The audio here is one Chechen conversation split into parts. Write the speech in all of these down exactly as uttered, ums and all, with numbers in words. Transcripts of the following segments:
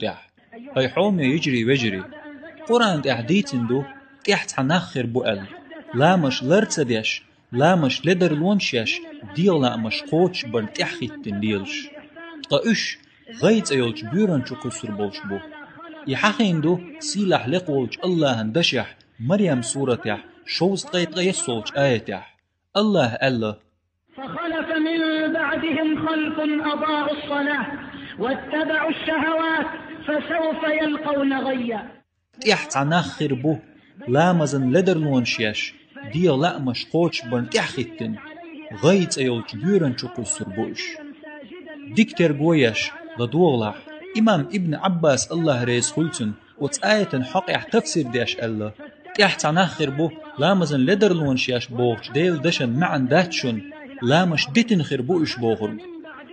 тӀехь. ХӀай хьоме йижарий, вежарий, Къуръан тӀехь дийцина ду, тӀехь цхьа нах хир бу аьлла, ламаш лар ца деш, ламаш ледарлонаш еш, дегӀан лаамаш кхочушбарна тӀехь хӀиттина лелаш. Ткъа уьш гӀай цӀе йолчу боьранна чу кхуьссур болуш бу. И хьахийна ду сийлахь лекха волчу АллахӀан дашехь, Марьям суратехь, шовзткъе ткъайоьссолчу аятехь. АллахӀа аьлла: فخلف من بعدهم خلف أضاعوا الصلاة واتبعوا الشهوات فسوف يلقون غيا. ТӀехь цхьа нах хир бу, ламазан ледарлонаш еш, дегӀан лаамаш кхочушбарна тӀехь хӀиттина, гӀай цӀе йолчу боьранна чу кхуьссур бу уьш. Дика терго еш, ладогӀалахь, имам Ибн Ӏаббас, АллахӀ реза хуьлу цунна, оцу аятан хьокъехь тафсир деш аьлла: тӀехь цхьа нах хир бу, ламазан ледарлонаш еш бохучу Делан дашан маьӀна дац шуна, ламаш дитина хир бу уьш бохург.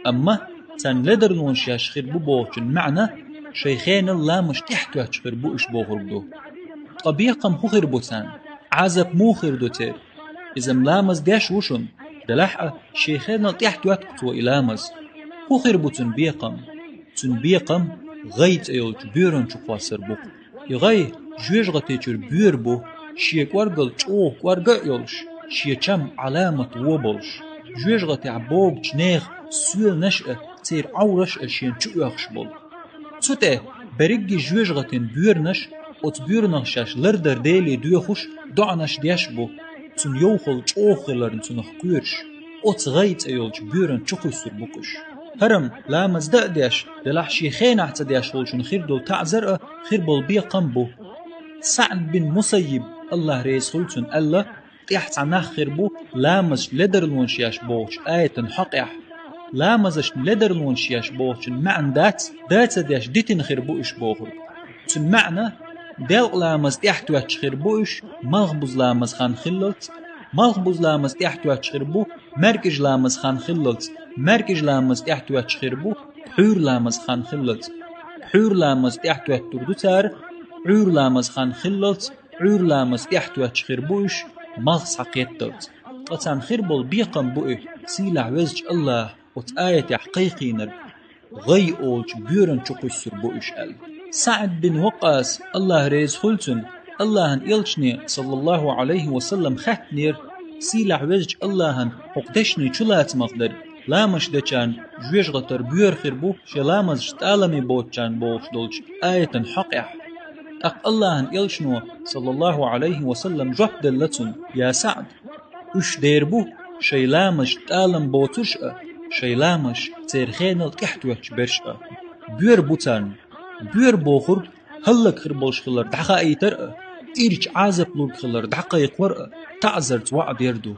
Амма царна ледарлонаш еш хир бу бохучун маьӀна, шайн хенал ламаш тӀехь тоьттуш хир бу уьш бохург ду. Ткъа бекхам хӀун хир бу царна? Ӏазап муха хир ду церан? Иза-м ламаз деш ву шуна, делахь а шен хенал тӀехь тоьтту-кх цо и ламаз. ХӀун хир бу цуьнан бекхам? Цуьнан бекхам гӀай цӀе йолчу боьранна чу кхоссар бу-кх. И гӀай жоьжахати чуьра боьра бу, шен кӀоргал чӀогӀа кӀорга а йолуш, шен чам Ӏаламат вон болуш, жоьжахатехь богучу нехан соьланаш а, церан Ӏовраш а шена чу оьхуш болу. Цу тӀе берригге жоьжахатин боьранаш, оцу боьранах шаьш лардар Деле доьхуш, доӀанаш деш бу, цуьнан йовхал чӀогӀа хиларна цунах кхоьруш, оцу гӀай цӀе йолчу боьранна чу кхуьссур бу-кх уьш. ХӀара-м ламаз дан а деш, делахь шен хенахь ца деш волчун хир долу таӀзар а, хир болу бекхам а бу. СаӀд бин Мусаййиб, АллахӀ реза хуьлу цунна, аьлла: тӀехь цхьа нах хир бу, ламазашна ледарлонаш еш бохучу аятан хьокъехь. Ламазашна ледарлонаш еш бохучун маьӀна дац, да ца деш дитина хир бу уьш бохург. Цуьнан маьӀна: делкъа ламаз тӀехь тоьттуш хир бу уьш, малхбуза ламаз хан хиллалц, малхбуза ламаз тӀехь тоьттуш хир бу, маьркӀажа ламаз хан хиллалц, маьркӀажа ламаз тӀехь тоьттуш хир бу, пхьуьйра ламаз хан хиллалц, пхьуьйра ламаз тӀехь тоьттур ду цара, Ӏуьйра ламаз хан хиллалц, Ӏуьйра ламаз тӀехь тоьттуш хир бу уьш, малх схьакхетталц. Ткъа царна хир болу бекхам бу и, сийлахь везачу АллахӀа оцу аятехь кхайкхийнарг: гӀай олучу боьранна чу кхуьссур бу уьш аьлла. СаӀд бин Вакъас, АллахӀ реза хуьлу цунна, АллахӀан элчане, саллаллахӀу Ӏалайхи ва саллам, хаьттинера, сийлахь везачу АллахӀан хӀокху дешнийн чулацамах дерг: ламаш дечарна жоьжахатар боьра хир бу, шен ламазаш тӀаламе боцучарна бохуш долчу аятан хьокъехь. ТӀаккха АллахӀан элчано, саллаллахӀу Ӏалайхи ва саллам, жоп делла цунна: я СаӀд, уьш дер бу шайн ламазаш тӀалам боцурш а, шайн ламазаш церан хенал тӀехь тоьттуш берш а. Боьра бу царна. Боьра бохург хӀаллак хир болуш хилар дӀахаийтар а, ирча Ӏазап лург хилар дӀакхайкхор а таӀзарца ваӀда яр ду.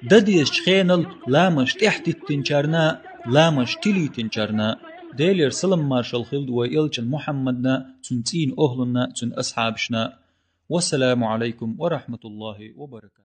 Дан дезачу хенал ламазаш тӀехь титтинчарна а, ламазаш тилийтинчарна а. Делера салам-маршалла хилда вай элчан Мухьаммадна, цуьнан цӀийнан охӀлунна, цуьнан асхьабашна. Вассаламу Ӏалайкум ва рахьматуллахӀи ва баракатухӀ.